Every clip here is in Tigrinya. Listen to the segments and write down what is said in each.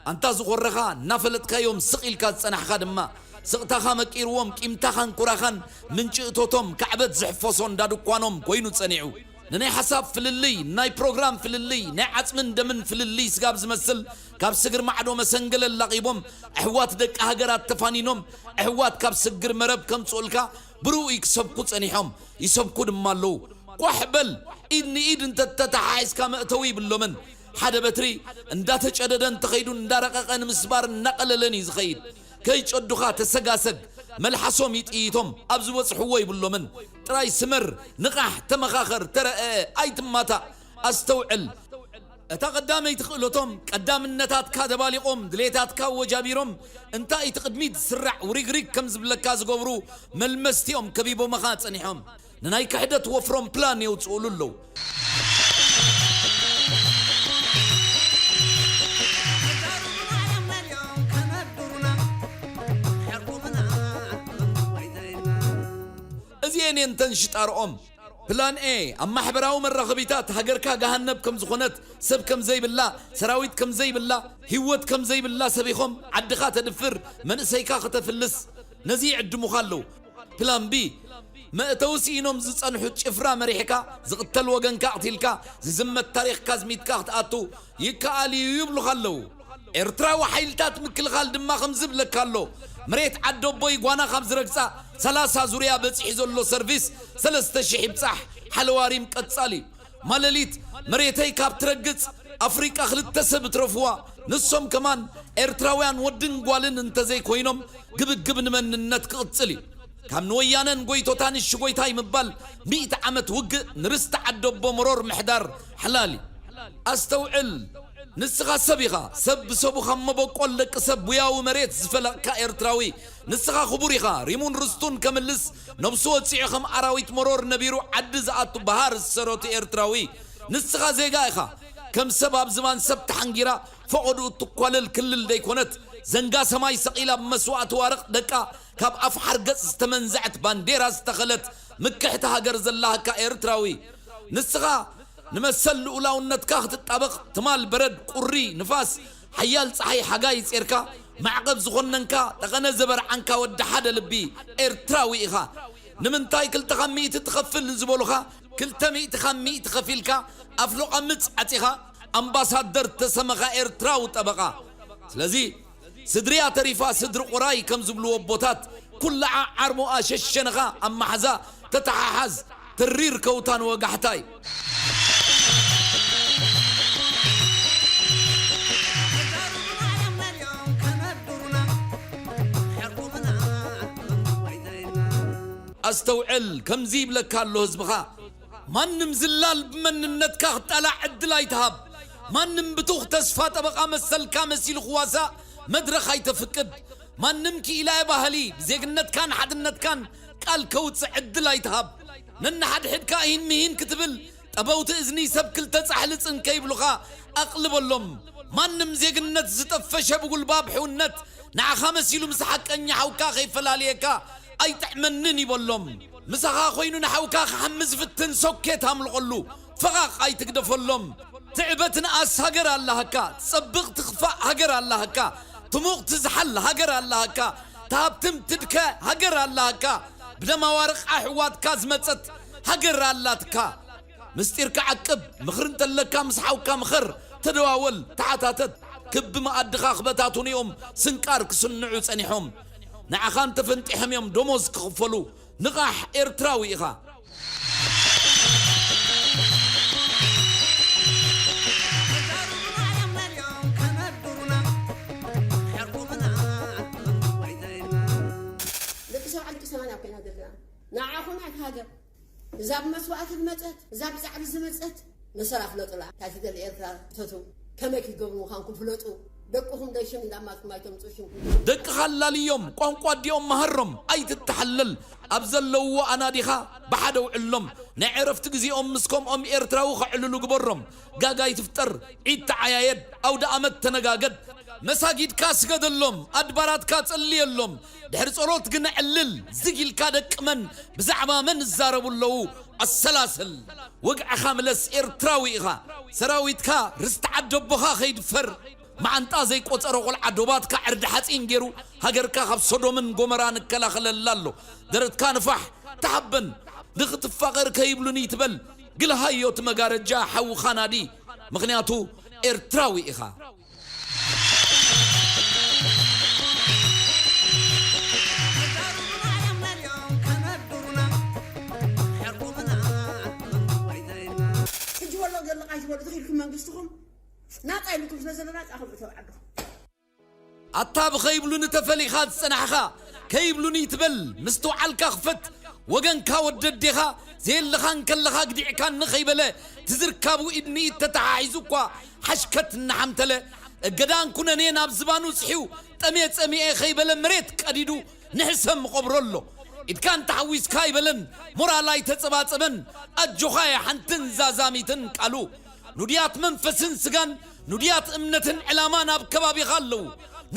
ኣንታ ዝኾረኻ እናፈለጥካዮም ስቕ ኢልካ ዝጸናሕካ ድማ፣ ስቕታኻ መቂርዎም ቂምታኻን ኩራኻን ምንጪ እቶቶም ካዕበት ዝሕፈሶ እንዳ ድኳኖም ኮይኑ ጸኒዑ። ንናይ ሓሳብ ፍልልይ፣ ናይ ፕሮግራም ፍልልይ፣ ናይ ዓጽምን ደምን ፍልልይ ስጋብ ዝመስል ካብ ስግር ማዕዶ መሰንገለ ኣላቒቦም ኣሕዋት ደቂ ሃገራት ተፋኒኖም ኣሕዋት ካብ ስግር መረብ ከምጽኡልካ ብርኡይ ክሰብኩ ጸኒሖም ይሰብኩ ድማ ኣለዉ። ቋሕ በል ኢድ ንኢድ እንተተተሓሒዝካ መእተዊ ይብሎምን ሓደ በትሪ እንዳተጨደደ እንተኸይዱ እንዳረቐቐ ንምስባር እናቐለለን እዩ ዝኸይድ። ከይጨዱኻ ተሰጋሰግ መልሓሶም ይጥይቶም ኣብ ዝበጽሕዎ ይብሎምን ጥራይ ስመር ንቓሕ ተመኻኸር ተረአ ኣይትማታእ ኣስተውዕል። እታ ቀዳመይቲ ክእለቶም ቀዳምነታትካ ደባሊቖም ድሌታትካ ወጃቢሮም እንታይ እቲ ቅድሚት ዝስራዕ ውሪግሪግ ከም ዝብለካ ዝገብሩ መልመስቲኦም ከቢቦምኻ ጸኒሖም ንናይ ክሕደት ወፍሮም ፕላን የውጽኡሉ ኣለዉ። እዚኤን እየን ተን ሽጣርኦም። ፕላን ኤ ኣብ ማሕበራዊ መራኸቢታት ሃገርካ ገሃነብ ከም ዝኾነት ሰብ ከም ዘይብላ ሰራዊት ከም ዘይብላ ህይወት ከም ዘይብላ ሰቢኾም ዓድኻ ተድፍር መንእሰይካ ከተፍልስ ነዚ ይዕድሙኻ ኣለዉ። ፕላን ቢ መእተዊ ስኢኖም ዝጸንሑ ጭፍራ መሪሕካ ዝቕተል ወገንካ ኣቕቲልካ ዝዝመት ታሪኽካ ኣዝሚትካ ክትኣቱ ይከኣል እዩ ይብሉኻ ኣለዉ። ኤርትራዊ ሓይልታት ምክልኻል ድማ ከም ዝብለካ ኣሎ መሬት ዓደቦይ ጓና ካብ ዝረግጻ ሰላሳ ዙርያ በጺሑ ዘሎ ሰርቪስ ሰለስተ ሽሕ ይብጻሕ ሓለዋሪም ቀጻሊ ማለሊት መሬተይ ካብ ትረግጽ ኣፍሪቃ ክልተ ሰብ እትረፍዋ ንሶም ከማን ኤርትራውያን ወድን ጓልን እንተዘይኮይኖም ግብግብ ንመንነት ክቕጽል እዩ። ካብ ንወያነን ጎይቶታን እሺ ጎይታይ ምባል ሚእቲ ዓመት ውግእ ንርስቲ ዓደቦ መሮር ምሕዳር ሓላል እዩ። ኣስተውዕል ንስኻ ሰብ ኢኻ ሰብ ብሰቡ ካብ መበቆል ደቂ ሰብ ቡያዊ መሬት ዝፈለቕካ ኤርትራዊ ንስኻ ክቡር ኢኻ ሪሙን ርስቱን ከምልስ ነብሱ ወጺዑ ከም ኣራዊት መሮር ነቢሩ ዓዲ ዝኣቱ በሃር ዝሰረቱ ኤርትራዊ ንስኻ ዜጋ ኢኻ ከም ሰብ ኣብ ዝባን ሰብ ተሓንጊራ ፈቐድኡ እትኳለል ክልል ደይኮነት ዘንጋ ሰማይ ሰቒላ ብመስዋእቲ ዋርቕ ደቃ ካብ ኣፍ ሓርገጽ ዝተመንዘዐት ባንዴራ ዝተኸለት ምክሕቲ ሃገር ዘላሃካ ኤርትራዊ ንስኻ ንመሰል ልኡላውነትካ ክትጣበቕ ትማል በረድ ቁሪ ንፋስ ሓያል ጸሓይ ሓጋይ ጼርካ ማዕቐብ ዝኾነንካ ጠቐነ ዘበርዓንካ ወዲ ሓደ ልቢ ኤርትራዊ ኢኻ። ንምንታይ ክልተ ካብ ሚእቲ ትኸፍል ንዝበሉኻ ክልተ ሚእቲ ካብ ሚእቲ ከፊልካ ኣፍሎቓ ምጽ ዓጺኻ ኣምባሳደር ተሰመኻ ኤርትራዊ ጠበቓ። ስለዚ ስድሪያ ተሪፋ ስድሪ ቁራይ ከም ዝብልዎ ኣቦታት ኩላዓ ዓርሞኣ ሸሸነኻ ኣብ ማሕዛ ተተሓሓዝ ተሪር ከውታን ወጋሕታይ። ኣስተውዕል ከምዚ ይብለካ ኣሎ ህዝብኻ ማንም ዝላል ብመንነትካ ክጣላዕ ዕድል ኣይትሃብ። ማንም ብቱኽ ተስፋ ጠበቓ መሰልካ መሲሉ ክዋሳእ መድረኽ ኣይተፍቅድ። ማንም ክኢላየ ባህሊ ብዜግነትካን ሓድነትካን ቃል ከውጽእ ዕድል ኣይትሃብ። ነንሓድሕድካ እሂን ምሂን ክትብል ጠበውቲ እዝኒ ሰብ ክልተ ጻሕሊ ጽን ከይብሉኻ ኣቕልበሎም። ማንም ዜግነት ዝጠፈሸ ብጉልባብ ሕውነት ንዓኻ መሲሉ ምስ ሓቀኛ ሓውካ ከይፈላልየካ ኣይጥዕመንን ይበሎም። ምሳኻ ኮይኑ ንሓውካ ክሓሚ ዝፍትን ሶኬት ኣምልቐሉ። ፈቓቕ ኣይትግደፈሎም። ትዕበ ትንኣስ ሃገር ኣላሃካ። ትጸብቕ ትኽፋእ ሃገር ኣላሃካ። ትሙቕ ትዝሓል ሃገር ኣላሃካ። ትሃብትም ትድከ ሃገር ኣላሃካ። ብደም ኣዋርቕ ኣሕዋትካ ዝመጸት ሃገር ኣላትካ። ምስጢርካ ዓቅብ፣ ምኽሪ እንተለካ ምስ ሓውካ ምኸር፣ ተደዋወል፣ ተሓታተት። ክቢ መኣድኻ ክበታትኑ እዮም ስንቃር ክስንዑ ጸኒሖም። ንዓኻ እንተፈንጢሖም እዮም ደሞዝ ክኽፈሉ። ንቓሕ ኤርትራዊ ኢኻ። ደቂ ሰብዓ ደቂ ሰማንያ ኮይና ዘለና ንዓኹም እያ እቲ ሃገር። እዛ ብመስዋእቲ ዝመጸት እዛ ብጻዕሪ ዝመጸት መሰላ ፍለጡላ እታ ፊደል ኤርትራ ተቱ ከመይ ክትገብሩ ምዃንኩም ፍለጡ። ደቅኹም ዶ ሽም እንዳማትኩም ኣይተምጽኡ ሽምኩም። ደቅኻ ኣላልዮም ቋንቋ ኣዲኦም መሃሮም ኣይትተሓለል ኣብ ዘለውዎ ኣናዲኻ ብሓደ ውዕሎም ናይ ዕረፍቲ ግዜኦም ምስ ከምኦም ኤርትራዊ ከዕልሉ ግበሮም። ጋጋ ኣይትፍጠር። ዒድ ተዓያየድ ኣውደ ኣመት ተነጋገድ። መሳጊድካ ስገደሎም ኣድባራትካ ጸልየሎም። ድሕሪ ጸሎት ግን ዕልል ዝግ ኢልካ ደቂ መን ብዛዕባ መን ይዛረቡ ኣለዉ ኣሰላስል። ወግዕኻ ምለስ ኤርትራዊ ኢኻ። ሰራዊትካ ርስቲ ዓዲ ኣቦኻ ከይድፈር። መዓንጣ ዘይቆጸረ ቆልዓ ዶባትካ ዕርዲ ሓጺን ገይሩ ሃገርካ ካብ ሶዶምን ጎመራን እከላኸለላ ኣሎ። ደረትካ ንፋሕ ተሓበን። ንኽትፋቐር ከይብሉኒ ትበል። ግልሃዮ እቲ መጋረጃ ሓውኻ ናዲ። ምኽንያቱ ኤርትራዊ ኢኻ። ሕጂ ወሎ ዘለቃ ይትበሉ ትኽኢልኩም መንግስትኹም ናጻ ኢልኩም ስለ ዘሎ ናጻ ክብሉ ተባዓዱ። ኣታ ብኸይብሉኒ ተፈሊኻ ዝጸናሕኻ፣ ከይብሉኒ ትበል ምስትውዓልካ ክፈት። ወገንካ ወደዴኻ፣ ዘየለኻ እንከለኻ ግዲዕካኒ ከይበለ፣ ትዝርካቡ ኢድ ንኢድ ተተሓሒዙ እኳ ሓሽከት እናሓምተለ፣ እገዳን ኩነኔ ናብ ዝባኑ ጽሒው፣ ጠሜ ጸሚኤ ከይበለ መሬት ቀዲዱ፣ ንሕሰም ምቐብሮ ኣሎ። ኢድካ እንተሓዊስካ ኣይበለን፣ ሞራል ኣይተጸባጸበን፣ ኣጆኻ እያ ሓንትን ዛዛሚትን ቃሉ። ኑድያት መንፈስን ስጋን፣ ኑድያት እምነትን ዕላማን ኣብ ከባቢኻ ኣለዉ።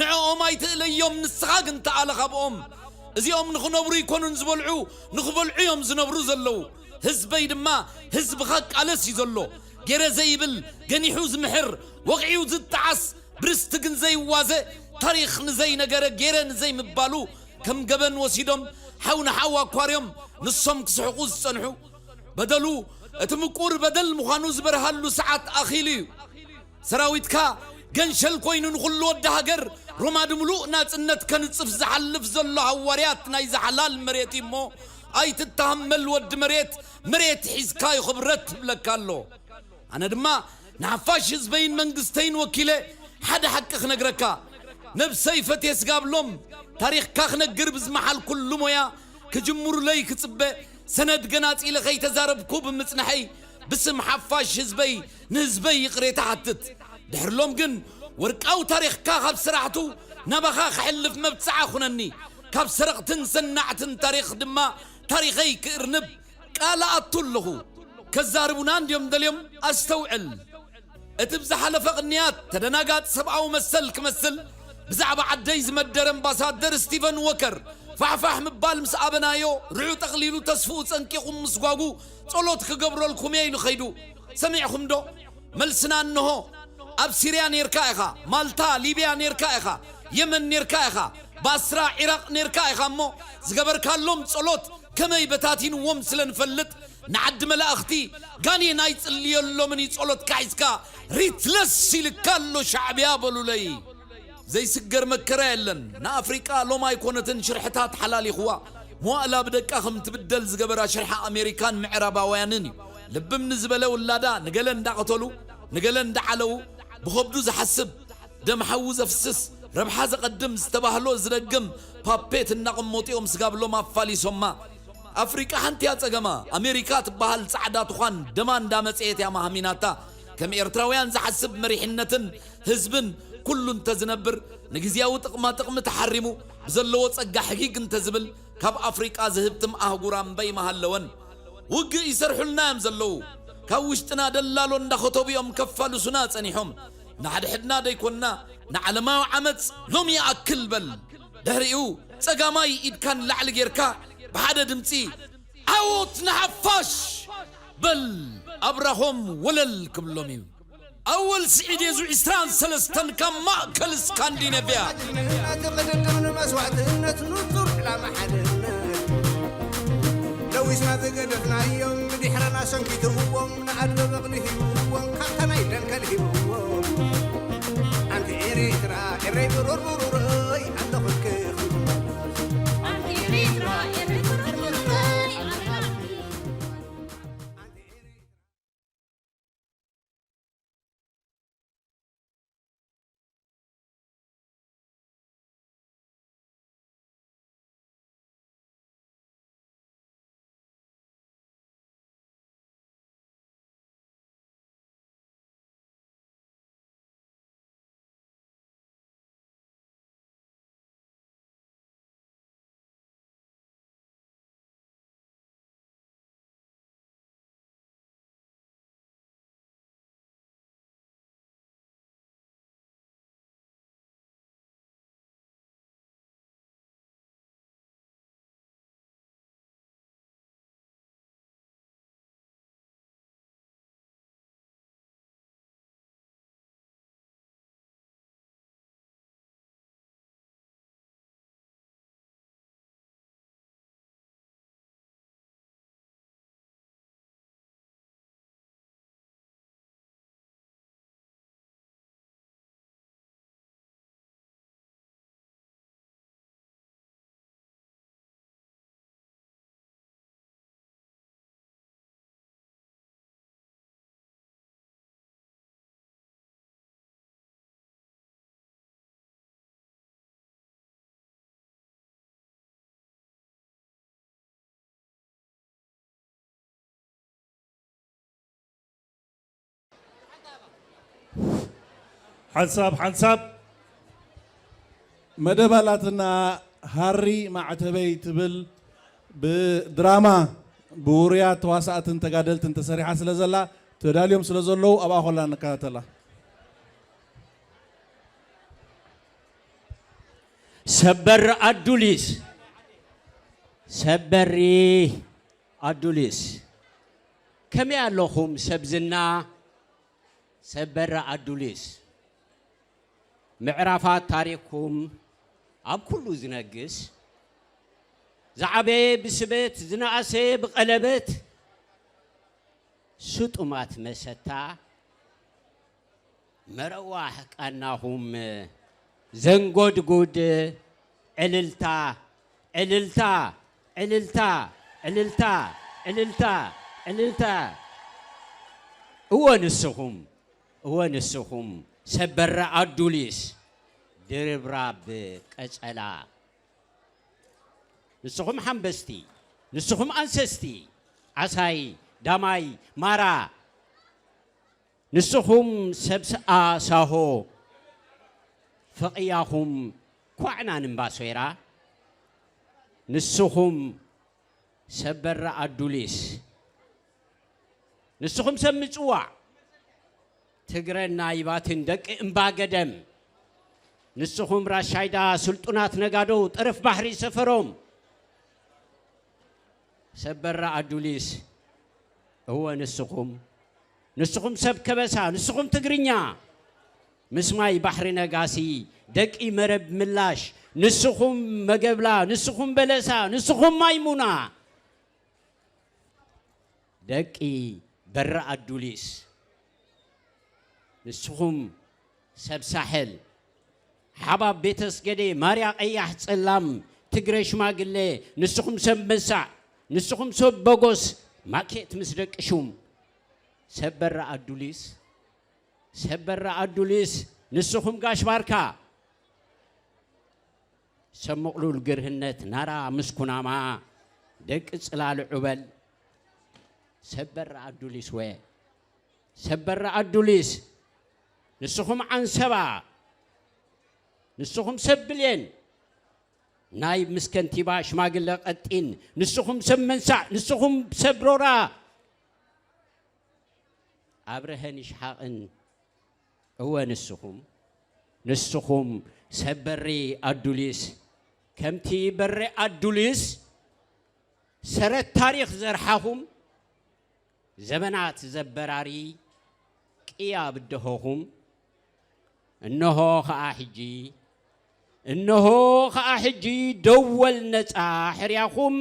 ንዕኦም ኣይትእለዮም፣ ንስኻ ግን ተኣለ ካብኦም። እዚኦም ንኽነብሩ ኣይኮኑን ዝበልዑ፣ ንኽበልዑ እዮም ዝነብሩ ዘለዉ። ህዝበይ ድማ ህዝብኻ ቃለስ እዩ ዘሎ። ገይረ ዘይብል፣ ገኒሑ ዝምሕር፣ ወቕዒኡ ዝጠዓስ፣ ብርስቲ ግን ዘይዋዘ፣ ታሪኽ ንዘይነገረ ገይረ ንዘይምባሉ ከም ገበን ወሲዶም ሓው ንሓው ኣኳርዮም ንሶም ክስሕቑ ዝጸንሑ። በደሉ እቲ ምቁር በደል ምዃኑ ዝበርሃሉ ሰዓት ኣኺሉ እዩ። ሰራዊትካ ገንሸል ኮይኑ ንኹሉ ወዲ ሃገር ሮማ ድምሉእ ናጽነት ከንጽፍ ዝሓልፍ ዘሎ ሃዋርያት ናይዛ ሓላል መሬት እዩ እሞ፣ ኣይትተሃመል ወዲ መሬት፣ መሬት ሒዝካ እዩ ክብረት ትብለካ ኣሎ። ኣነ ድማ ንሓፋሽ ህዝበይን መንግስተይን ወኪለ ሓደ ሓቂ ክነግረካ። ነብሰይ ፈትየ ስጋብሎም ታሪኽካ ክነግር ብዝመሓልኩሉ ሞያ ክጅምሩለይ ክጽበ፣ ሰነድ ገናጺለ ከይተዛረብኩ ብምጽንሐይ፣ ብስም ሓፋሽ ህዝበይ ንህዝበይ ይቕሬታ ሓትት። ድሕርሎም ግን ወርቃዊ ታሪኽካ ካብ ሰራሕቱ ናባኻ ክሕልፍ መብጽዓ ኩነኒ። ካብ ሰረቕትን ሰናዕትን ታሪኽ ድማ ታሪኸይ ክእርንብ ቃል ኣቱ ኣለኹ። ከዛርቡና እንድዮም ደልዮም? ኣስተውዕል። እቲ ብዝሓለፈ ቅንያት ተደናጋጽ ሰብኣዊ መሰል ክመስል ብዛዕባ ዓደይ ዝመደረ ኣምባሳደር ስቲቨን ዎከር ፋሕፋሕ ምባል ምስ ኣበናዮ፣ ርዑ ጠቕሊሉ ተስፍኡ ጸንቂቑ ምስጓጉ ጸሎት ክገብረልኩም እየ ኢሉ ኸይዱ። ሰሚዕኹም ዶ? መልስና እንሆ። ኣብ ሲርያ ኔርካ ኢኻ፣ ማልታ፣ ሊብያ ኔርካ ኢኻ፣ የመን ኔርካ ኢኻ፣ ባስራ፣ ዒራቕ ኔርካ ኢኻ እሞ ዝገበርካሎም ጸሎት ከመይ በታቲንዎም ስለ ንፈልጥ፣ ንዓዲ መላእኽቲ ጋኔን ኣይጽልየሎምን እዩ ጸሎትካ ሒዝካ ሪትለስ ኢልካ ኣሎ ሻዕብያ በሉለይ። ዘይስገር መከራ የለን። ንኣፍሪቃ ሎም ኣይኮነትን ሽርሕታት ሓላሊኽዋ። መዋእላ ብደቃ ከም ትብደል ዝገበራ ሽርሒ ኣሜሪካን ምዕራባውያንን እዩ። ልብም ንዝበለ ውላዳ ንገለ እንዳቐተሉ፣ ንገለ እንዳዓለዉ፣ ብኸብዱ ዝሓስብ፣ ደም ሓዉ ዘፍስስ፣ ረብሓ ዘቐድም፣ ዝተባህሎ ዝደግም ፓፔት እናቐመጡ እዮም ስጋብ ሎም ኣፋሊሶማ። ኣፍሪቃ ሓንቲ እያ ጸገማ። ኣሜሪካ ትበሃል ጻዕዳ ትዃን ደማ እንዳመጽኤት እያ ማህሚናታ። ከም ኤርትራውያን ዝሓስብ መሪሕነትን ህዝብን ኩሉ እንተዝነብር፣ ንግዝያዊ ጥቕማ ጥቕሚ ተሓሪሙ ብዘለዎ ጸጋ ሕጊግ እንተዝብል፣ ካብ ኣፍሪቃ ዝህብትም ኣህጉራ እምበይ ምሃለወን። ውግእ ይሰርሑልና እዮም ዘለዉ። ካብ ውሽጥና ደላሎ እንዳኸተቡ እዮም ከፋልሱና ጸኒሖም። ንሓድሕድና ደይኮንና ንዓለማዊ ዓመጽ ሎም ይኣክል በል። ድሕሪኡ ጸጋማይ ኢድካ ንላዕሊ ጌርካ ብሓደ ድምጺ ዓወት ንሓፋሽ በል። ኣብራኾም ወለል ክብሎም እዩ። ኣወል ስዒድ የዙ ዕስራን ሰለስተን ካብ ማእከል ስካንዲነቭያ። እቲ ቅድድም ንመስዋእትነት ንጹር ዕላማ ሓድነት። ለዊስና ዝገደፍናዮም ብድሕረና ሰንኪትዎም ንኣድበ በቕሊ ሂብዎም ካብታ ናይ ደንከል ሂብዎም። ኣንቲ ኤርትራ ኤረይ ብሩር ብሩረይ ኣለኹልኪ። ኣንቲ ኤርትራ ኤረይ ብሩር ብሩረይ ኣለኹልኪ። ሓንሳብ ሓንሳብ መደብ ኣላትና ሃሪ ማዕተበይ ትብል ብድራማ ብውሩያት ተዋሳእትን ተጋደልትን ተሰሪሓ ስለ ዘላ ተዳልዮም ስለ ዘለዉ ኣብኣ ኮላ ንከታተላ። ሰበር ኣዱሊስ ሰበሪ ኣዱሊስ ከመይ ኣለኹም ሰብ ዝና ሰበር ኣዱሊስ ምዕራፋት ታሪኽኩም ኣብ ኩሉ ዝነግስ ዝዓበየ ብስበት ዝነኣሰ ብቐለበት ስጡማት መሰታ መረዋ ሕቃናኹም ዘንጎድጉድ ዕልልታ ዕልልታ ዕልልታ ዕልልታ ዕልልታ ዕልልታ እወ ንስኹም እወ ንስኹም ሰበረ ኣዱሊስ ድርብራብ ቀጸላ ንስኹም ሓንበስቲ ንስኹም ኣንሰስቲ ዓሳይ ዳማይ ማራ ንስኹም ሰብ ሰኣ ሳሆ ፈቕያኹም ኳዕና ንምባሶይራ ንስኹም ሰብ በረ ኣዱሊስ ንስኹም ሰብ ምጽዋዕ ትግረና ይባትን ደቂ እምባ ገደም ንስኹም ራሻይዳ ስልጡናት ነጋዶ ጠረፍ ባሕሪ ሰፈሮም ሰብ በረ ኣዱሊስ እወ ንስኹም ንስኹም ሰብ ከበሳ ንስኹም ትግርኛ ምስ ማይ ባሕሪ ነጋሲ ደቂ መረብ ምላሽ ንስኹም መገብላ ንስኹም በለሳ ንስኹም ማይሙና ደቂ በረ ኣዱሊስ ንስኹም ሰብ ሳሕል ሓባብ ቤተስገዴ ማርያ ቀያሕ ጸላም ትግረ ሽማግለ ንስኹም ሰብ መንሳዕ ንስኹም ሰብ በጎስ ማኬት ምስ ደቂ ሹም ሰብ በረ ኣዱሊስ ሰብ በረ ኣዱሊስ ንስኹም ጋሽ ባርካ ሰብ ምቕሉል ግርህነት ናራ ምስ ኩናማ ደቂ ጽላል ዑበል ሰብ በረ ኣዱሊስ ወ ሰብ በረ ኣዱሊስ ንስኹም ዓንሰባ ንስኹም ሰብ ብልየን ናይ ምስ ከንቲባ ሽማግለ ቀጢን ንስኹም ሰብ መንሳዕ ንስኹም ሰብ ሮራ ኣብርሀን ይሽሓቕን እወ ንስኹም ንስኹም ሰብ በሪ ኣዱሊስ ከምቲ በሪ ኣዱሊስ ሰረት ታሪኽ ዘርሓኹም ዘበናት ዘበራሪ ቅያ ብደሆኹም እነሆ ኸኣ ሕጂ እነሆ ኸኣ ሕጂ ደወል ነጻ ሕርያኹም